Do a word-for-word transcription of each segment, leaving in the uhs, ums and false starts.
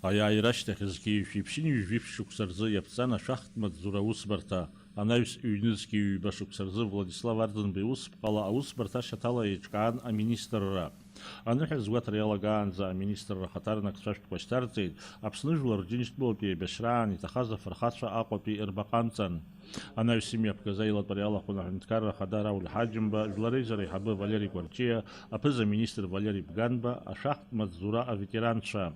Аиааира ашьҭахь зқьи жәшәи ԥшьынҩажәи ԥшь шықәса рзы иаԥҵан ашәахтә маҵзура аусбарҭа. Анаҩс ҩнызқьи ҩба шықәса рзы Владислав Арӡынба иусԥҟала аусбарҭа ашьаҭала еиҿкаан аминистрра. Аныҳәа згәаҭара иалагаанӡа аминистрра ахаҭарнакцәа ашәҭқәа шьҭарҵеит, Аԥсны Жәлар Џьынџьтәылатәи еибашьраан иҭахаз афырхацәа Аҟәатәи рбаҟа амҵан. Анаҩс имҩаԥгаз аилатәара иалахәын аҳәынҭқарра ахада Рауль Ҳаџьымба, Жәлар Реизара аиҳабы Валери Кәарҷиа, аԥыза-министр Валери Бганба, ашәахтә маҵзура аветеранцәа.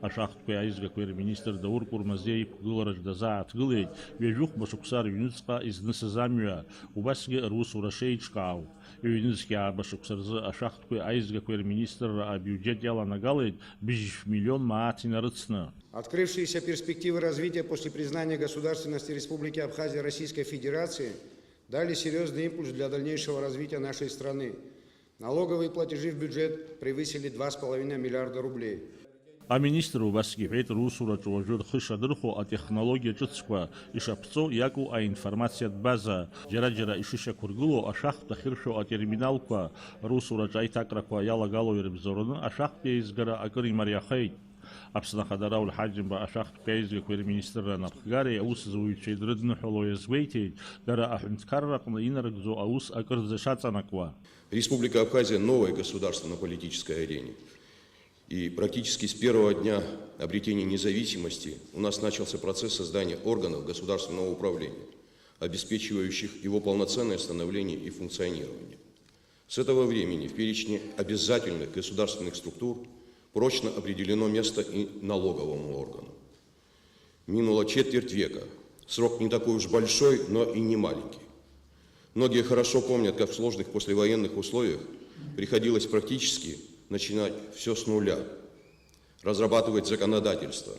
Ашәахтәқәеи аизгақәеи рминистр Даур Курмазиа иқәгылараҿ дазааҭгылеит ҩажәихәба шықәса рыҩныҵҟа изнысыз амҩа, убасгьы русура шеиҿкаау. Ҩнызқьи ааба шықәса рзы ашәахтәқәеи аизгақәеи рминистрра абиуџьет иаланагалеит быжьшә миллион мааҭ инарыцны. Открывшиеся перспективы развития после признания государственности Республики Абхазия Российской Федерации дали серьёзный импульс для дальнейшего развития нашей страны. Налоговые платежи в бюджет превысили два с половиной миллиарда рублей. Аминистр убасгьы иҳәеит, русураҿы уажәы рхы шадырхәо атехнологиа ҿыцқәа, ишаԥҵоу иаку аинформациатә база, џьара-џьара ишышьақәыргылоу ашәахтә ахьыршәо атерминалқәа, русураҿы аиҭакрақәа иалагало ирыбзоураны ашәахтә еизгара акыр имариахеит. Аԥсны Ахада Рауль Ҳаџьымба ашәахтәқәеи аизгақәеи рминистрра анапхгареи аусзуҩцәеи дрыдныҳәало иазгәеиҭеит, дара аҳәынҭқарраҟны инарыгӡо аус акырӡа шаҵанакуа. Республика Абхазия — новое государство на политической арене. И практически с первого дня обретения независимости у нас начался процесс создания органов государственного управления, обеспечивающих его полноценное становление и функционирование. С этого времени в перечне обязательных государственных структур прочно определено место и налоговому органу. Минуло четверть века. Срок не такой уж большой, но и не маленький. Многие хорошо помнят, как в сложных послевоенных условиях приходилось практически начинать всё с нуля. Разрабатывать законодательство,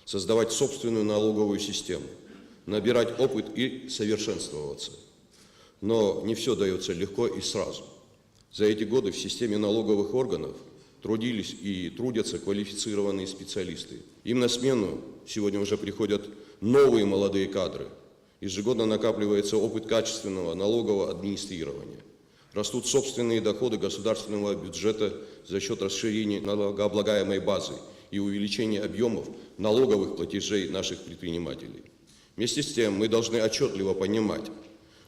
создавать собственную налоговую систему, набирать опыт и совершенствоваться. Но не всё даётся легко и сразу. За эти годы в системе налоговых органов трудились и трудятся квалифицированные специалисты. Им на смену сегодня уже приходят новые молодые кадры. Ежегодно накапливается опыт качественного налогового администрирования. Растут собственные доходы государственного бюджета за счёт расширения налогооблагаемой базы и увеличения объёмов налоговых платежей наших предпринимателей. Вместе с тем мы должны отчётливо понимать,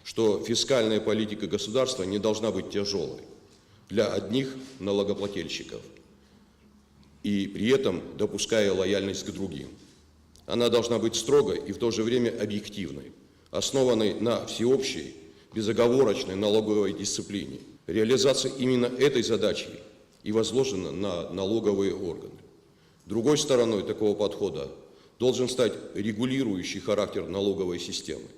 что фискальная политика государства не должна быть тяжёлой для одних налогоплательщиков и при этом допуская лояльность к другим. Она должна быть строгой и в то же время объективной, основанной на всеобщей, безоговорочной налоговой дисциплине. Реализация именно этой задачи и возложена на налоговые органы. Другой стороной такого подхода должен стать регулирующий характер налоговой системы,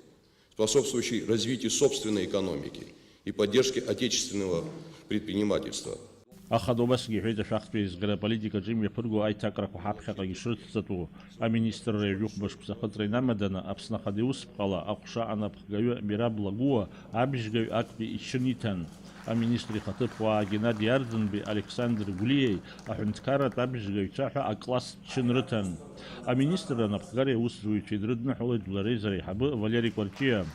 способствующий развитию собственной экономики и поддержке отечественного предпринимательства. Ахада убасгьы иҳәеит, ашәахтә еизгара аполитикаҿы имҩаԥырго аиҭакрақәа ҳаԥхьаҟагьы шрыцҵатәу. Аминистрра ҩажәихәба шықәса ахыҵра инамаданы, Аԥсны Ахада иусԥҟала аҟәша анапхгаҩы Мераб Лагәыуа абжьгаҩ актәи ичын иҭан. Аминистр ихаҭыԥуаа Геннади Арӡынбеи Александр Гәлиеи аҳәынҭқарратә абжьгаҩцәа ҳәа акласс чын рыҭан. Аминистрра анапхгареи аусзуҩцәеи дрыдныҳәалеит Жәлар Реизара аиҳабы Валери Кәарҷиа.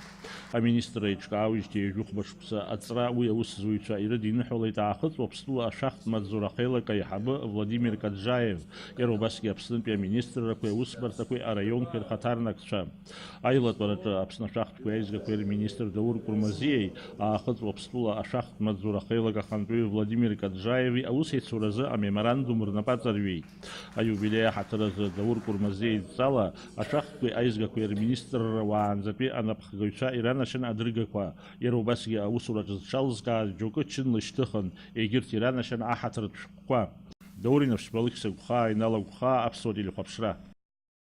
Аминистрра еиҿкаауеижьҭеи ҩажәихәба шықәса аҵра уи аусзуҩцәа ирыдиныҳәалеит Аахыҵ Уаԥстәыла ашәахтә маҵзура ахеилак аиҳабы Владимир Каджаев, иара убасгьы Аԥснытәи аминистррақәеи аусбарҭақәеи араионқәеи рхаҭарнакцәа. Аилатәараҿы Аԥсны ашәахтәқәеи аизгақәеи рминистр Даур Курмазиеи Аахыҵ Уаԥстәыла ашәахтә маҵзура ахеилак ахантәаҩы Владимир Каджаеви аус еицуразы амеморандум рнапы аҵарҩит. Аиубилеи аҳаҭыр азы Даур Курмазиа идҵала ашәахтәқәеи аизгақәеи рминистрра уаанӡатәи анапхгаҩцәа иранашьан адыргақәа, иара убасгьы аусураҿы зҽалызкааз џьоукы чынла ишьҭыхын, егьырҭ иранашьан аҳаҭыртә шәҟәқәа. Даур Инаԥшьба, Алықьса Гәхаа, Инал Агәхаа, Аԥсуа телехәаԥшра.